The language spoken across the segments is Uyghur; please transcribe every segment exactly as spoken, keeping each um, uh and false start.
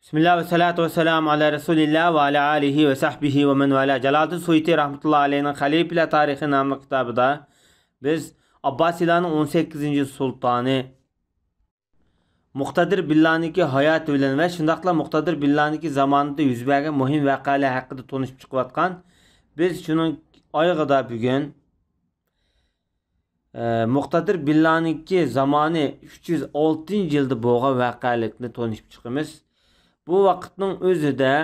بىسمىللا ۋەسسالاتۇ ۋەسسالامۇ ئالا رەسۇلىللا ۋە ئالا ئالىھى ۋە سەھبىھى ۋە مەن ۋالا. جالالىدىن سۇيۇتى رەھمەتۇللا ئەلەيھىنىڭ خەلىپىلەر تارىخى ناملىق كىتابىدا بىز ئابباسىيلارنىڭ ئون سەككىزىنچى سۇلتانى مۇقتەدىر بىللانىڭكى ھاياتى بىلەن ۋە شۇنداقلا مۇقتەدىر بىللانىڭكى زامانىدا يۈز بەرگەن مۇھىم ۋەقەلەر ھەققىدە تونۇشۇپ چىقىۋاتقان. بىز شۇنىڭ ئايىغىدا بۈگۈن ئە، مۇقتەدىر بىللانىڭكى زامانى ئۈچ يۈز ئالتىنچى يىلدا بولغان ۋەقەلىكنى تونۇشۇپ چىقىمىز. بۇ ۋاقىتنىڭ ئۆزىدە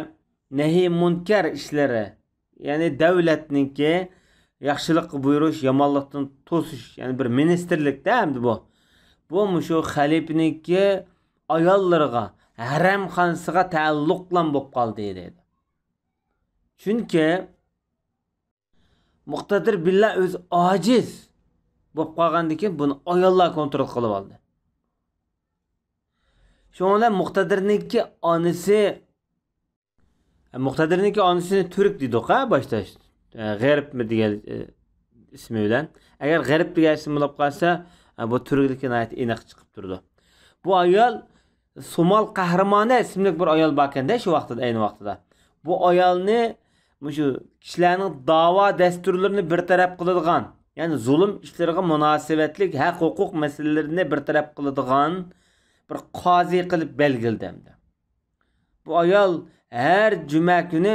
نەھى مۇنكەر ئىشلىرى، يەنى دەۋلەتنىڭكى ياخشىلىققا بۇيرۇش، يامانلىقتىن توسۇش، يەنى بىر مىنىستىرلىكتە ئەمدى بۇ. بۇ مۇشۇ خەلىپىنىڭكى ئاياللىرىغا، ھەرەمخانىسىغا تەئەللۇقلام بولۇپ قالدى دەيدۇ. چۈنكى مۇقتەدىر بىللا ئۆزى ئاجىز بولۇپ قالغاندىن كېيىن بۇنى ئاياللار كونترول قىلىپ ئالدى. شۇنىڭ بىلەن مۇقتەدىرنىڭكى ئانىسى، مۇقتەدىرنىڭكى ئانىسىنى تۈرك دېدۇق ھە باشتا، غەربمۇ دېگەن ئىسمى بىلەن. ئەگەر غەرب دېگەن ئىسىم بولۇپ قالسا، بۇ تۈركلۈكى ناھايىتى ئېنىق چىقىپ تۇرىدۇ. بۇ ئايال سومال قەھرىمانى ئىسىملىك بىر ئايال باركەندە شۇ ۋاقتىدا، ئەينى ۋاقتىدا. بۇ ئايالنى مۇشۇ كىشىلەرنىڭ داۋا دەستۇرلىرىنى بىر تەرەپ قىلىدىغان، يەنى زۇلۇم ئىشلىرىغا مۇناسىۋەتلىك ھەق-ھوقۇق مەسىلىلىرىنى بىر تەرەپ قىلىدىغان بىر قازى قىلىپ بەلگىلىدى ئەمدى. بۇ ئايال ھەر جۈمە كۈنى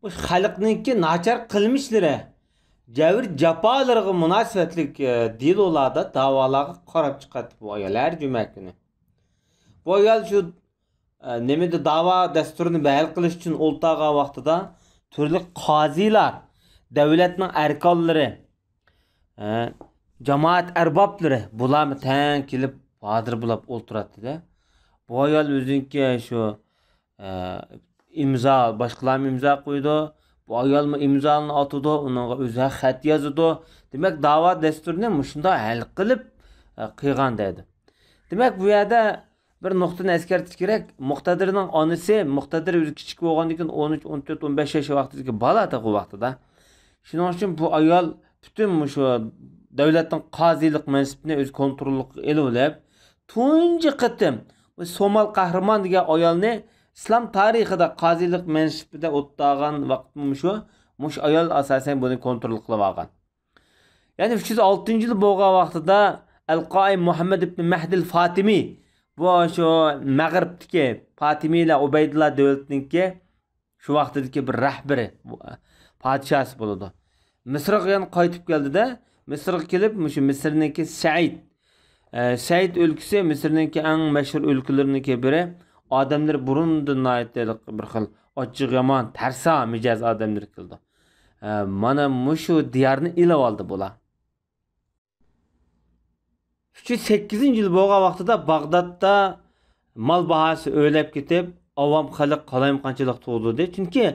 بۇ خەلقنىڭكى ناچار قىلمىشلىرى، جەۋر جاپالىرىغا مۇناسىۋەتلىك، ئە، دېلولاردا داۋالارغا قاراپ چىقاتتى بۇ ئايال ھەر جۈمە كۈنى. بۇ ئايال شۇ، ئە، نېمىدە داۋا دەستۇرىنى ھەل قىلىش ئۈچۈن ئولتۇرغان ۋاقتىدا تۈرلۈك قازىلار، دەۋلەتنىڭ ئەركانلىرى، ئە، جامائەت ئەربابلىرى بۇلارمۇ تەڭ كېلىپ ھازىر بولاپ ئولتۇراتتى-دە. بۇ ئايال ئۆزىنىڭكى شۇ ئە، ئىمزا، باشقىلارمۇ ئىمزا قويىدۇ. بۇ ئايالمۇ ئىمزانى ئاتىدۇ، ئۇنىڭغا ئۆزى خەت يازىدۇ. دېمەك، داۋا دەستۇرىنى مۇشۇنداق ھەل قىلىپ، ئە، قىلغان دەيدۇ. دېمەك، بۇ يەردە بىر نۇقتىنى ئەسكەرتىش كېرەك. مۇقتەدىرنىڭ ئانىسى، مۇقتەدىر ئۆزى كىچىك بولغاندىكىن، ئون ئۈچ، ئون تۆت، ئون بەش ياش ۋاقتىدىكى بالا ئۇ ۋاقتىدا. شۇنىڭ ئۈچۈن بۇ ئايال پۈتۈن مۇشۇ دۆلەتنىڭ قازىلىق مەنسىپىنى ئۆز كونتروللۇقىغا ئېلىۋېلىپ، تۇنجى قېتىم بۇ سومال قەھرىمان دېگەن ئايالنى ئىسلام تارىخىدا قازىلىق مەنسىپىدە ئولتۇرغان ۋاقىت مۇشۇ، مۇشۇ ئايال ئاساسەن بۇنى كونترول قىلىپ ئالغان. يەنى ئۈچ يۈز ئالتىنچى يىل بولغان ۋاقتىدا ئەل-قائىم مۇھەممەد ئىبن مەھدىل فاتىمى، بۇ شۇ مەغرىبتىكى فاتىمىيلار، ئۇبەيدۇللا دۆلىتىنىڭكى شۇ ۋاقتىدىكى بىر رەھبىرى، پادىشاسى بولىدۇ. مىسىرغا يەنە قايتىپ كەلدى-دە، مىسىرغا كېلىپ، مۇشۇ مىسىرنىڭكى سەئىد، ئە، سەئىد ئۆلكىسى مىسىرنىڭكى ئەڭ مەشھۇر ئۆلكىلىرىنىڭكى بىرى. ئادەملىرى بۇرۇندىن ناھايىتى بىر خىل ئاچچىقى يامان، تەرسا مىجەز ئادەملىرى كېلىدۇ. ئە، مانا مۇشۇ دىيارنى ئېلىۋالدى بۇلار. ئۈچ يۈز سەككىزىنچى يىل بولغان ۋاقتىدا باغدادتا مال باھاسى ئۆرلەپ كېتىپ، ئاۋام خەلق قالايمىقانچىلىق تۇغدۇردى. چۈنكى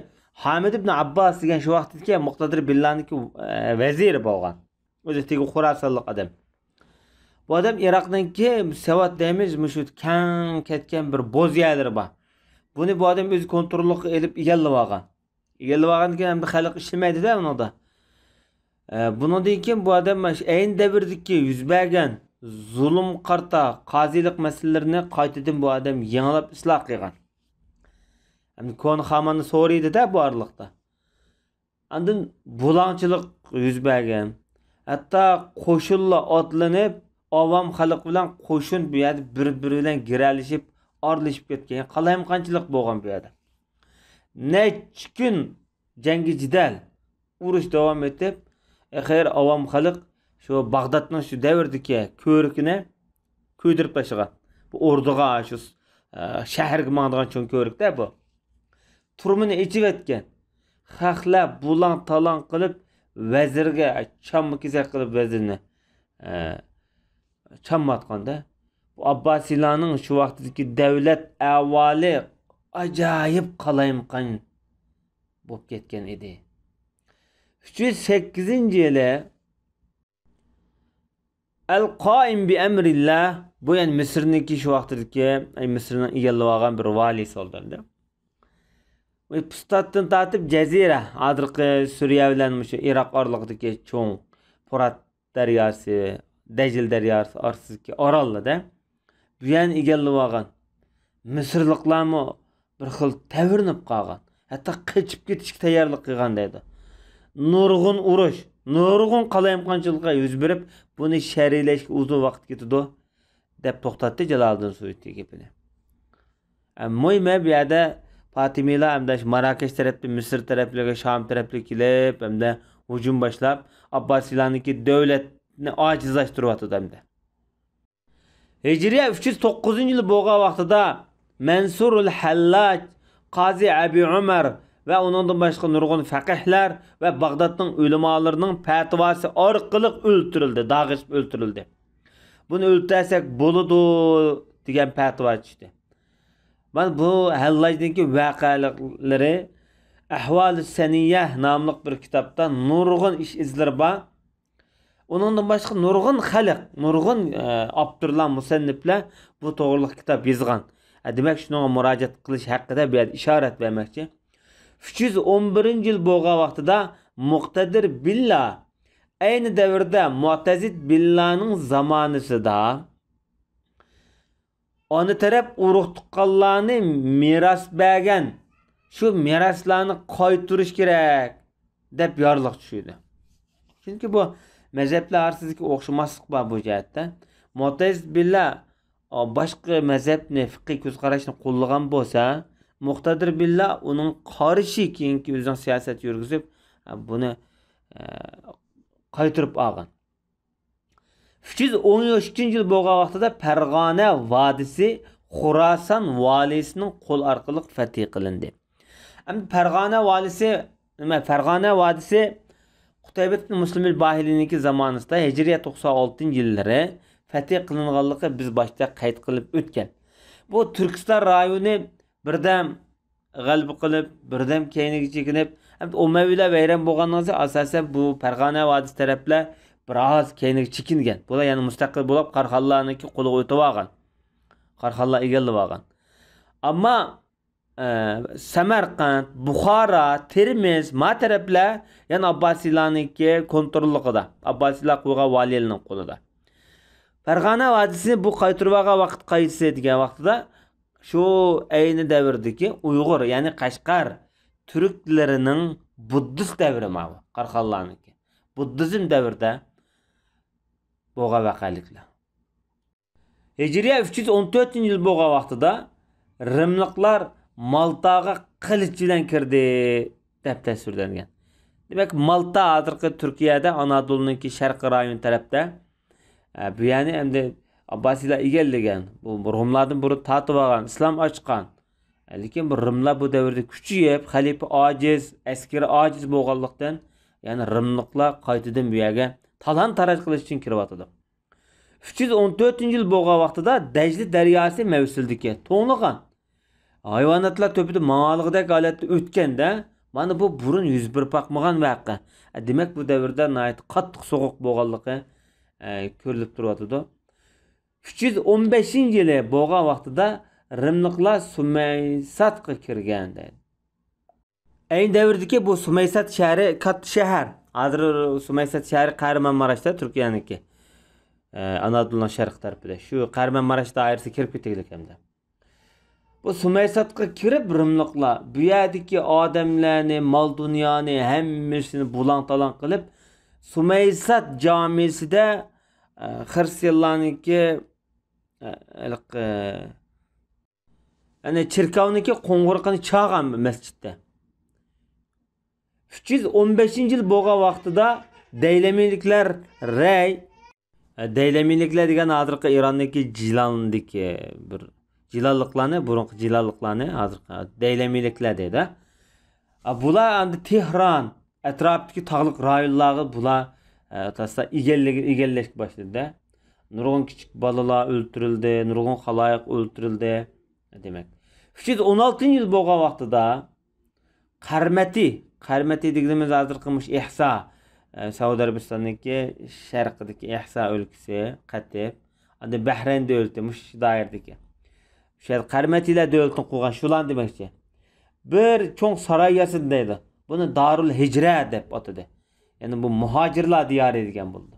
ھامىد ئىبن ئابباس دېگەن شۇ ۋاقىتتىكى مۇقتەدىر بىللانىڭكى، ئە، ۋەزىرى بولغان. ئۆزى تېگى خوراسانلىق ئادەم. بۇ ئادەم ئىراقنىڭكى سەۋەت دەيمىز، مۇشۇ كەڭ كەتكەن بىر بوز يەرلىرى بار. بۇنى بۇ ئادەم ئۆز كونتروللۇقىغا ئېلىپ ئىگىلىۋالغان. ئىگىلىۋالغاندىن كېيىن ئەمدى خەلق ئىشلىمەيدۇ-دە ئۇنىڭدا. ئە، بۇنىڭدىن كېيىن بۇ ئادەم مانا شۇ ئەينى دەۋردىكى يۈز بەرگەن زۇلۇمغا قارىتا قازىلىق مەسىلىلىرىنى قايتىدىن بۇ ئادەم يېڭىلاپ ئىسلاھ قىلغان. ئەمدى كونا خاماننى سورىيدۇ-دە بۇ ئارىلىقتا. ئاندىن بۇلاڭچىلىق يۈز بەرگەن. ھەتتا قوشۇنلار ئاتلىنىپ، ئاۋام خەلق بىلەن قوشۇن بۇ يەردە بىر-بىرى بىلەن گىرەلىشىپ، ئارىلىشىپ كەتكەن. قالايمىقانچىلىق بولغان بۇ يەردە. نەچچە كۈن جەڭگى جېدەل، ئۇرۇش داۋام ئېتىپ، ئېخىر ئاۋام خەلق شۇ باغدادنىڭ شۇ دەۋردىكى كۆۋرۈكىنى كۆيدۈرۈپ تاشلىغان. بۇ ئوردىغا، شۇ، ئە، شەھەرگە ماڭىدىغان چوڭ كۆۋرۈكتە بۇ. تۈرمىنى ئېچىۋەتكەن. خەقلەر بۇلاڭ-تالاڭ قىلىپ، ۋەزىرگە چامما-كېسەك قىلىپ ۋەزىرنى، ئە، چامماتقاندا، بۇ ئابباسىيلارنىڭ شۇ ۋاقتىدىكى دەۋلەت ئەھۋالى ئاجايىپ قالايمىقان بولۇپ كەتكەن ئىدى. ئۈچ يۈز سەككىزىنچى يىلى ئەل-قائىم بىئەمرىللا، بۇ يەنى مىسىرنىڭكى شۇ ۋاقتىدىكى، ئەي، مىسىرنىڭ ئىگىلىۋالغان بىر ۋالىيسى بولدى ئەمدى. بۇ پۇستاتتىن تارتىپ جەزىرە، ھازىرقى سۈرىيە بىلەن مۇشۇ ئىراق ئارىلىقىدىكى چوڭ پۇرات دەرياسى، دەجىل دەرياسى ئارىسىدىكى ئاراللىدا بۇ يەرنى ئىگىلىۋالغان. مىسىرلىقلارمۇ بىر خىل تەۋرىنىپ قالغان، ھەتتا قېچىپ كېتىشكە تەييارلىق قىلغان دەيدۇ. نۇرغۇن ئۇرۇش، نۇرغۇن قالايمىقانچىلىقلار يۈز بېرىپ، بۇنى شەرھلەشكە ئۇزۇن ۋاقىت كېتىدۇ، دەپ توختاتتى جالالىدىن سۇيۇتى گېپىنى. ئە، مۇھىم، بۇ يەردە پاتىمىيلار ھەمدە شۇ ماراكەش تەرەپتىن مىسىر تەرەپلىرىگە، شام تەرەپلىرىگە كېلىپ، ھەمدە ھۇجۇم باشلاپ، ئابباسىيلارنىڭكى دۆلەتنى ئاجىزلاشتۇرۇۋاتىدۇ ھەمدە. ھىجرىيە ئۈچ يۈز توققۇزىنچى يىل بولغان ۋاقتىدا مەنسۇرۇل ھەللاج، قازى ئەبى ئۆمەر ۋە ئۇنىڭدىن باشقا نۇرغۇن فەقىھلەر ۋە باغدادنىڭ ئۆلىمالىرىنىڭ پەتىۋاسى ئارقىلىق ئۆلتۈرۈلدى، داغ ئېسىپ ئۆلتۈرۈلدى. بۇنى ئۆلتۈرسەك بولىدۇ دېگەن پەتىۋا چۈشتى. مانا بۇ ھەللاجنىڭكى ۋەقەلىرى ئەھۋالۇ سەنىيە ناملىق بىر كىتابتا نۇرغۇن ئىش ئىزلىرى بار. ئۇنىڭدىن باشقا نۇرغۇن خەلق، نۇرغۇن، ئە، ئاپتورلار، مۇسەننىپلەر بۇ توغرىلىق كىتاب يازغان. ئە، دېمەك، شۇنىڭغا مۇراجىئەت قىلىش ھەققىدە بۇ يەردە ئىشارەت بەرمەكچى. ئۈچ يۈز ئون بىرىنچى يىل بولغان ۋاقتىدا مۇقتەدىر بىللا، ئەينى دەۋردە مۇئتەزىد بىللانىڭ زامانىسىدا ئانا تەرەپ ئۇرۇق-تۇغقانلارنى مىراس بەرگەن، شۇ مىراسلارنى قايتۇرۇش كېرەك، دەپ يارلىق چۈشۈردى. چۈنكى بۇ مەزھەپلەر ئارىسىدىكى ئوخشىماسلىق بار بۇ جەھەتتە. مۇئتەزىلە بىللە، ئا، باشقا مەزھەپنى، فىقھىي كۆز قاراشنى قوللىغان بولسا، مۇقتەدىر بىللە ئۇنىڭ قارشى كېيىنكى ئۆزىنىڭ سىياسەت يۈرگۈزۈپ، ئا، بۇنى، ئە، قايتۇرۇپ ئالغان. ئۈچ يۈز ئون ئۈچىنچى يىل بولغان ۋاقتىدا پەرغانە ۋادىسى خوراسان ۋالىسىنىڭ قول ئارقىلىق فەتھى قىلىندى. ئەمدى پەرغانە ۋالىسى، نېمە، پەرغانە ۋادىسى قۇتەيبەت ئىبن مۇسلىم ئەل باھىلىنىڭكى زامانىسىدا ھىجرىيە توقسان ئالتىنچى يىللىرى فەتھى قىلىنغانلىقى بىز باشتا قەيت قىلىپ ئۆتكەن. بۇ تۈركىستان رايونى بىردەم غەلىبە قىلىپ، بىردەم كەينىگە چېكىنىپ، ھەم ئۇمەۋىلەر ۋەيران بولغاندىن كېيىن، ئاساسەن، بۇ پەرغانە ۋادىسى تەرەپلەر بىراز كەينىگە چېكىنگەن. بۇلار يەنە مۇستەقىل بولۇپ، قاراخانلارنىڭكى قولىغا ئۆتۈۋالغان. قاراخانلار ئىگىلىۋالغان. ئەمما، ئە، سەمەرقەنت، بۇخارا، تېرمىز، ما تەرەپلەر يەنە ئابباسىيلارنىڭكى كونتروللۇقىدا، ئابباسىيلار قويغان ۋالىيلارنىڭ قولىدا. پەرغانە ۋادىسىنى بۇ قايتۇرۇۋالغان ۋاقىت قايسى دېگەن ۋاقتىدا، شۇ ئەينى دەۋردىكى ئۇيغۇر، يەنى قەشقەر تۈركلىرىنىڭ بۇددىست دەۋرى ماۋۇ، قاراخانلارنىڭكى. بۇددىزم دەۋرىدە بولغان ۋەقەلىكلەر. ھىجرىيە ئۈچ يۈز ئون تۆتىنچى يىل بولغان ۋاقتىدا رىملىقلار مالتاغا قىلىچ بىلەن كىردى، دەپ تەسۋىرلەنگەن. دېمەك، مالتا ھازىرقى تۈركىيەدە، ئانادولۇنىڭكى شەرقىي رايون تەرەپتە. ئە، بۇ يەرنى ئەمدى ئابباسىيلار ئىگىلىگەن. بۇ روملاردىن بۇرۇن تارتىۋالغان، ئىسلام ئاچقان. ئە، لېكىن بۇ رىملار بۇ دەۋردە كۈچىيىپ، خەلىپە ئاجىز، ئەسكىرى ئاجىز بولغانلىقتىن، يەنى رىملىقلار قايتىدىن بۇ يەرگە تالان-تاراج قىلىش ئۈچۈن كىرىۋاتىدۇ. ئۈچ يۈز ئون تۆتىنچى يىل بولغان ۋاقتىدا دەجلە دەرياسى مەۋسۇلدىكى توڭلىغان. ھايۋاناتلار تۆپىدە ماڭالىغۇدەك ھالەتتە ئۆتكەندە، مانا بۇ بۇرۇن يۈز بېرىپ باقمىغان ۋەقە. دېمەك، بۇ دەۋردە ناھايىتى قاتتىق سوغۇق بولغانلىقى، ئە، كۆرۈلۈپ تۇرۇۋاتىدۇ. ئۈچ يۈز ئون بەشىنچى يىلى بولغان ۋاقتىدا رىملىقلار سۇمەيساتقا كىرگەن دەيدۇ. ئەينى دەۋردىكى بۇ سۇمەيسات شەھىرى كاتتا شەھەر. ھازىر سۇمەيسات شەھىرى قەھرىمانماراشتا، تۈركىيەنىڭكى. ئە، ئانادولۇنىڭ شەرقىي تەرىپىدە. شۇ قەھرىمانماراش دائىرىسىگە كىرىپ كېتەيلىك ئەمدى. بۇ سۇمەيساتقا كىرىپ رىملىقلار بۇ يەردىكى ئادەملەرنى، مال-دۇنيانى، ھەممىسىنى بۇلاڭ-تالاڭ قىلىپ، سۇمەيسات جامىسىدە، ئە، خىرىستىيانلارنىڭكى، ئە، ھېلىقى، يەنى چېركاۋنىڭكى قوڭغۇرىقىنى چالغان مەسچىتتە. ئۈچ يۈز ئون بەشىنچى يىل بولغان ۋاقتىدا دەيلەمىلىكلەر رەي، دەيلەمىلىكلەر دېگەن ھازىرقى ئىراندىكى جىلانىدىكى بىر جىلانلىقلارنى، بۇرۇنقى جىلانلىقلارنى ھازىرقى دەيلەمىلىكلەر دەيدۇ. بۇلار ئەمدى تېھران ئەتراپىدىكى تاغلىق رايونلارغا بۇلار، ئە، تاسلا ئىگىلىگە-، ئىگىلەشكە باشلىدى. نۇرغۇن كىچىك بالىلار ئۆلتۈرۈلدى، نۇرغۇن خالايىق ئۆلتۈرۈلدى. دېمەك، ئۈچ يۈز ئون ئالتىنچى يىل بولغان ۋاقتىدا قەرمەتى، قەرمەتى دېگىنىمىز ھازىرقى مۇشۇ ئەھسا، ئە، سەئۇدى ئەرەبىستاننىڭكى شەرقىدىكى ئەھسا ئۆلكىسى، قەتىپ، ئاندىن بەھرەين دۆلىتى، مۇشۇ دائىرىدىكى. شۇ يەردە قەرمەتىلەر دۆلىتىنى قۇرغان شۇلارنى دېمەكچى. بىر چوڭ ساراي ياسىدى دەيدۇ. بۇنى دارۇل ھىجرە دەپ ئاتىدى. يەنى بۇ مۇھاجىرلار دىيارى دېگەن بولىدۇ.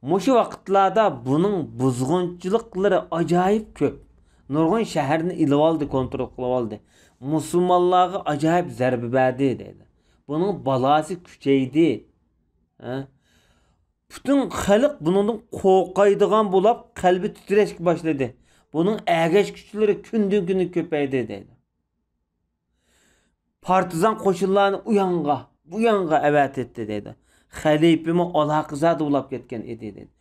مۇشۇ ۋاقىتلاردا بۇنىڭ بۇزغۇنچىلىقلىرى ئاجايىپ كۆپ. نۇرغۇن شەھەرنى ئېلىۋالدى، كونترول قىلىۋالدى. مۇسۇلمانلارغا ئاجايىپ زەربە بەردى دەيدۇ. بۇنىڭ بالاسى كۈچەيدى. ھە؟ پۈتۈن خەلق بۇنىڭدىن قورقايدىغان بولاپ، قەلبى تىترەشكە باشلىدى. بۇنىڭ ئەگەشكۈچىلىرى كۈندىن-كۈنگە كۆپەيدى دەيدۇ. پارتىزان قوشۇنلارنى ئۇيانغا، بۇيانغا ئەۋەتەتتى دەيدۇ. خەلىپىمۇ ئالاقىزادە بولاپ كەتكەن ئىدى دەيدۇ.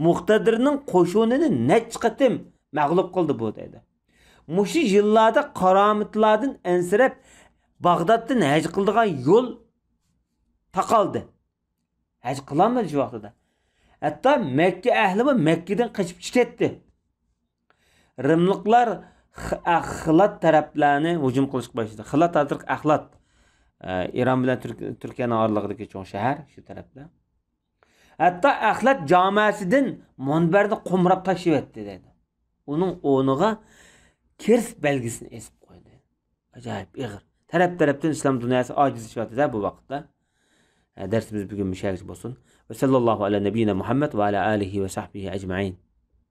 مۇقتەدىرنىڭ قوشۇنىنى نەچچە قېتىم مەغلۇپ قىلدى بۇ دەيدۇ. مۇشۇ يىللاردا قارامىتلاردىن ئەنسىرەپ، باغدادتىن ھەج قىلىدىغان يول تاقالدى. ھەج قىلالمىدى شۇ ۋاقتىدا. ھەتتا مەككە ئەھلىمۇ مەككىدىن قېچىپ چىقىپ كەتتى. رىملىقلار خ-، ئە-، خىلات تەرەپلەرنى ھۇجۇم قىلىشقا باشلىدى. خىلات ھازىرقى ئەخلات. ئە، ئىران بىلەن تۈرك-، تۈركىيەنىڭ ئارىلىقىدىكى چوڭ شەھەر شۇ تەرەپتە. ھەتتا ئەخلەت جامەسىدىن مۇنبەرنى قومراپ تاشلىۋەتتى دەيدۇ. ئۇنىڭ ئورنىغا كىرس بەلگىسىنى ئېسىپ قويدى. ئاجايىپ ئېغىر. تەرەپ-تەرەپتىن ئىسلام دۇنياسى ئاجىزلىشىۋاتىدۇ بۇ ۋاقىتتا. ئە، دەرسىمىز بۈگۈن مۇشۇ يەرگىچە بولسۇن. ۋە سەللاللاھۇ ئەلە نەبىييىنا مۇھەممەد ۋە ئەلە ئالىھى ۋە سەھبىھى ئەجمەئىن.